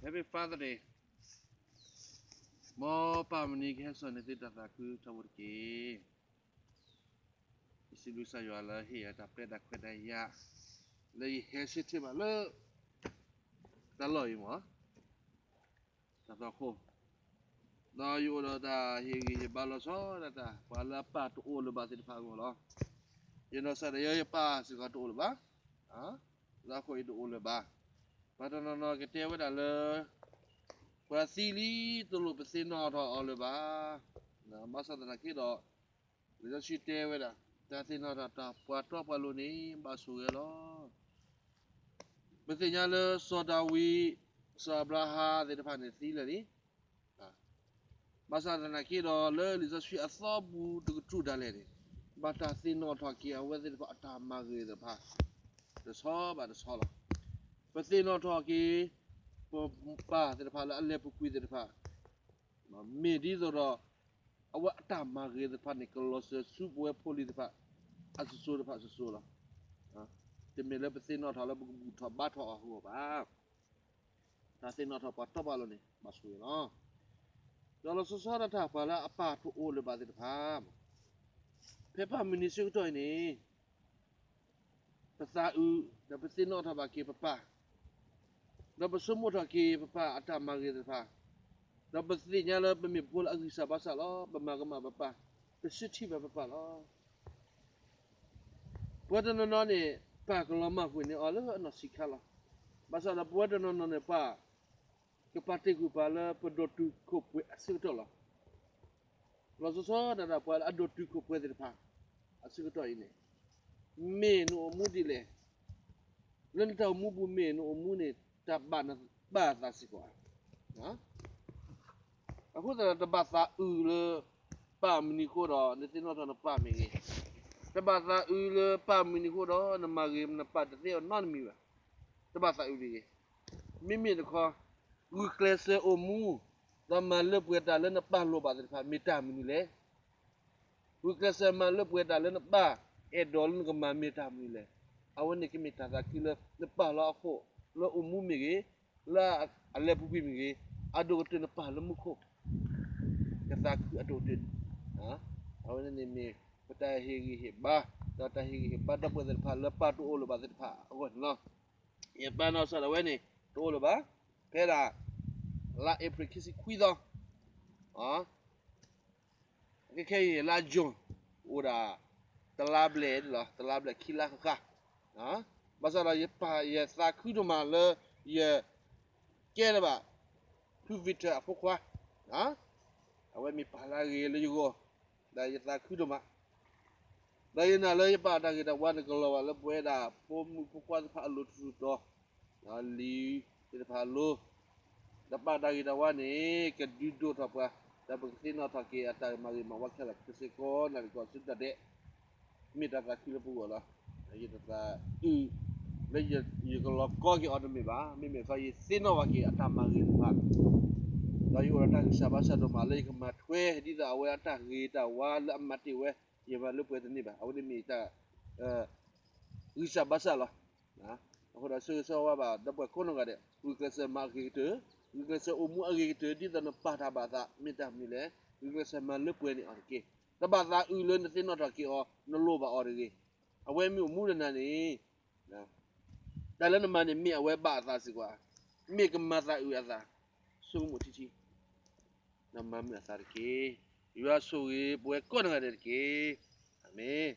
Happy Father's Day. မ်ပၢ်မနုၤကဟဲစိာ်န့ၢ်သုတၢ်သးခုထီဘိတက့ၢ်. ယစံးဘျုးကစၢ်ယွၤလၢဟ့ၣ်ယၤတၢ်ပျဲတၢ်ခွဲးတၢ်ယာ် လၢယဟဲဆၢထၢၣ်ဘၣ်လၢ တၢ်လီၢ်အံၤမ့ၢ် တၢ်သီခိၣ်, ဒီးယအိၣ်ဒီးတၢ်ဟ့ၣ်ဂံၢ်ဟ့ၣ်ဘါလီၤဆီဒၣ်တၢ် ပှၤလၢအပၢ်တအိၣ်လၢၤဘၣ်သ့ၣ်တဖၣ်အဂီၢ်လီၤ. ယနီၢ်ကစၢ်ဒၣ်ယဲ ယပၢ်စ့ၢ်ကီးတအိၣ်လၢၤဘၣ်, လၢအဃိယတအိၣ်လၢၤဘၣ်. ပှၤတနီၤနီၤကတဲဝဲဒၣ်လၢ ပှၤသံလံတလိၣ်ပသ့ၣ်နီၣ်ထီၣ်အီၤလၢၤဘၣ်. ဘၣ်ဆၣ်သနာ်က့ဒီး လံာ်စီဆှံတဲဝဲဒၣ် တၢ်သ့ၣ်နီၣ်ထီၣ်တၢ်ပှၤတီပှၤလိၤန့ၣ် ဘၣ်ဆိၣ်ဂ့ၤလီၤ. ပသ့ၣ်ညါလၢစီၤဒၤဝံး, စီၤအၤဘြၤဟၣ်သ့ၣ်တဖၣ်န့ၣ်သံလၢာ်လံ. ဘၣ်ဆၣ်သနာ်က့ဒီး လၢလံာ်စီဆှံအသီပူၤတကတြူၢ်ဒၣ်လဲာ်န့ၣ် ဘၣ်တၢ်သ့ၣ်နီၣ်ထီၣ်က့ၤအဝဲသ့ၣ်တဖၣ်အတၢ်မၤဂ့ၤသ့ၣ်တဖၣ် တဆီဘၣ်တဆီလီၤ. ပသ့ၣ်နီၣ်ထီၣ်က့ၤ ပပၢ်သ့ၣ်တဖၣ်လၢအလဲၤပူၤကွံာ်သ့ၣ်တဖၣ် မ့ၢ်ဒ်သိးဒီး အဝဲအတၢ်မၤဂ့ၤသ့ၣ်တဖၣ်န့ၣ် ကလီၤစၢၤဆူပဝဲဖိလံၤသ့ၣ်တဖၣ် အစိၤစိၤတဖၣ်စိၤစိၤလီၤ. တမ့ၢ်လၢပသ့ၣ်နီၣ်ထီၣ်လၢပကဘူၣ်ထီၣ်ဘါထီၣ်အီၤအဂီၢ်ဘၣ်. တၢ်သ့ၣ်နီၣ်ထီၣ်ပှၤတီပှၤလိၤန့ၣ် ဘၣ်ဆိၣ်ဂ့ၤလီၤ. ဒီးလီၤဆီဆီဒၣ်တၢ်ပှၤလၢအပၢ်တအိၣ်လၢၤဘၣ်သ့ၣ်တဖၣ် ဖဲပၢ်မုၢ်နံၤဆၢကတီၢ်အံၤန့ၣ် ပသးအုး ဒီးပသ့ၣ်နီၣ်ထီၣ်ဘၣ်က့ၤပပၢ်, ဒီးပဆိကမိၣ်ထီၣ်က့ၤပပၢ်အတၢ်မၤဂ့ၤသ့ၣ်တဖၣ်, ဒီးပသ့ၣ်ညါလၢပမ့ၢ်ဖိလၢအဂံၢ်စၢ်ဘါစၢ်လီၤ. ပမၤကမၣ်ပပၢ်, ပဆၢထံၣ်ဘၣ်ပပၢ်လီၤ. ပဝဲတနီၤနီၤန့ၣ် ပၢ်ကလီၤမၢ်ကွံာ်န့ၢ်အီၤလၢအနီၢ်ဆံးခါလီၤ. ဘၣ်ဆၣ်ဒီးပဝဲတနီၤနီၤန့ၣ် ပၢ်ကပာ်တ့ၢ်ကွံာ်ပှၤလၢပဒိၣ်တုာ်ခိၣ်ပှဲၤအဆၢကတီၢ်လီၤ. လီၤဆီဆီဒၣ်တၢ်ပှၤလၢအဒိၣ်တုာ်ခိၣ်ပှဲၤသ့ၣ်တဖၣ် အဆၢကတီၢ်အံၤန့ၣ် မ့ၢ်နအိၣ်မူဒ်လဲၣ်. လၢနတၢ်အိၣ်မူပူၤမ့ၢ်နအိၣ်မူန့ၣ် တၢ်ဘၣ်နပၢ်အသးစ့ၢ်ကီးဧါ. အဃိသတးဒီး တဘၣ်သးအုးလၢပၢ်မုၢ်နံၤအဃိဒီး နသ့ၣ်နီၣ်ထီၣ်နပၢ်မ့ၢ်ဂ့ၤ, တဘၣ်သးအုးလၢပၢ်မုၢ်နံၤအဃိဒီး နမၤဂ့ၤနပၢ်တသ့အီၤနီတမံၤဘၣ်. တဘၣ်သးအုးတဂ့ၤ. မ့မ့ၢ်တခီ ဂုာ်ကျဲးစၢးအိၣ်မူ ဒီးမၤလၢပှဲၤတၢ်လၢနပၢ်လိၣ်ဘၣ်သ့ၣ်တဖၣ် မ့ၢ်တၢ်မနုၤလဲၣ်. ဂုာ်ကျဲးစၢးမၤလၢပှဲၤတၢ်လၢနပၢ်အဲၣ်ဒိးလၢနကမၤမ့ၢ်တၢ်မနုၤလဲၣ်. အဝဲန့ၣ်ကမ့ၢ်တၢ်သးခုလၢနပၢ်လီၤအဃိ, လၢအိၣ်မူမ့ၢ်ဂ့ၤ, လၢအလဲၤပူၤကွံာ်မ့ၢ်ဂ့ၤ, အဒိၣ်ကတၢၢ်နပၢ်လၢမူခိၣ် ကသးခုအဒိၣ်ကတၢၢ်န့ၣ်, အဝဲန့ၣ်မ့ၢ်ပတၢ်ဟ့ၣ်ဂံၢ်ဟ့ၣ်ဘါ, ဒီးတၢ်ဟ့ၣ်ဂံၢ်ဟ့ၣ်ဘါဒီပုၢ်ဝဲၢ်သ့ၣ်တဖၣ်လၢပၢ်တအိၣ်လၢၤဘၣ်သ့ၣ်တဖၣ်အဂီၢ်န့ၣ်လီၤ. ယပၢ်နီၢ်ကစၢ်ဒၣ်ဝဲန့ၣ် တအိၣ်လၢၤဘၣ်. ဖဲဒၣ် လါအ့ဖြ့ၣ်ခံဆံခွံသီ ခဲခဲအံၤ လါယူၤ အိၣ်ဒၣ် တလါဘျဲၣ်လီၤ, တလါဘျဲၣ်ခံလါဃၣ်ဃၣ်. ဘၣ်ဆၣ်ဒီးယပၢ်ယသးခုဒိၣ်မးလၢ ယကဲလၢၤဘၣ် ဖု Victor အဖိခွါ, အဝဲမ့ၢ်ပၢ်လၢအဂ့ၤလၢယဂီၢ်, ဒီးယသးခုဒိၣ်မး. ဒီးယနာ်လၢယပၢ်အတၢ်ဂ့ၤတၢ်ဝါန့ၣ်ကလီၤဘၣ်လၢပဝဲဒၣ်ဖိမုၣ်ဖိခွါသ့ၣ်တဖၣ်အလိၤတထူၣ်တီၤ, လံာ်သ့ၣ်တဖၣ်အလိၤ, ဒီးပၢ်တၢ်ဂ့ၤတၢ်ဝါန့ၣ် ကဒုးဒိၣ်ထီၣ်ပှၤ, ဒီးပကသ့ၣ်နီၣ်ထီၣ်က့ၤအတၢ်မၤဂ့ၤမၤဝါခဲလၢာ်ခဲဆ့ကိးနၤလံၤကိးဆၢကတီၢ်ဒဲး, မ့ၢ်တၢ်သးခုလၢပဂီၢ်လီၤ. ယတသးအုး လၢယကလီၤကီက့ၤအီၤတမ့ၢ်ဘၣ်, မ့မ့ၢ်ခီယသ့ၣ်နီၣ်ဘၣ်က့ၤအတၢ်မၤဂ့ၤတဖၣ်, ဒီးယအိၣ်ဒီးတၢ်ဂံၢ်စၢ်ဘါစၢ်ဒိၣ်မးလၢယကမၤထွဲဒ်သိးအဝဲအတၢ်ဂ့ၤတၢ်ဝါလၢအမၤတ့ၢ်ဝဲ, ယမၤလၢပှဲၤတန့ၢ်ဘၣ်. အဝဲန့ၣ်မ့ၢ်တၢ် ဂံၢ်စၢ်ဘါစၢ်လီၤ. အဃိဒီးဆိၣ်ဂ့ၤဆိၣ်ဝါဘၣ်ဒီပုၢ်ဝဲၢ်ကိးနီၢ်ဂၤဒဲး, ဂုာ်ကျဲးစၢးမၤအဂ့ၤကတၢၢ်, ဂုာ်ကျဲးစၢးအိၣ်မူအဂ့ၤကတၢၢ် ဒ်သိးနပၢ်တၢ်ဘၣ်သးမ့ၢ်တၢ်မနုၤလဲၣ်, ဂုာ်ကျဲးစၢးမၤလၢပှဲၤန့ၢ်အီၤတက့ၢ်. တဘၣ်သးအုးလၢနသ့ၣ်နီၣ်ထီၣ်က့ၤအီၤ နလိၣ်ဘၣ်အီၤတဂ့ၤ. အဝဲမ့ၢ်အိၣ်မူဒီးနၤန့ၣ် တၢ်လၢနမၤန့ၣ်မ့ၢ်အဝဲဘၣ်အသးစ့ၢ်ကီးဧါ, မ့ၢ်ကမၤသးအုးအသး, ဆိကမိၣ်ထံထံ, နမၤမုာ်အသးတက့ၢ်. ယွၤဆိၣ်ဂ့ၤပဝဲကိးနီၢ်ဂၤဒဲးတက့ၢ်. အၤမ့ၣ်.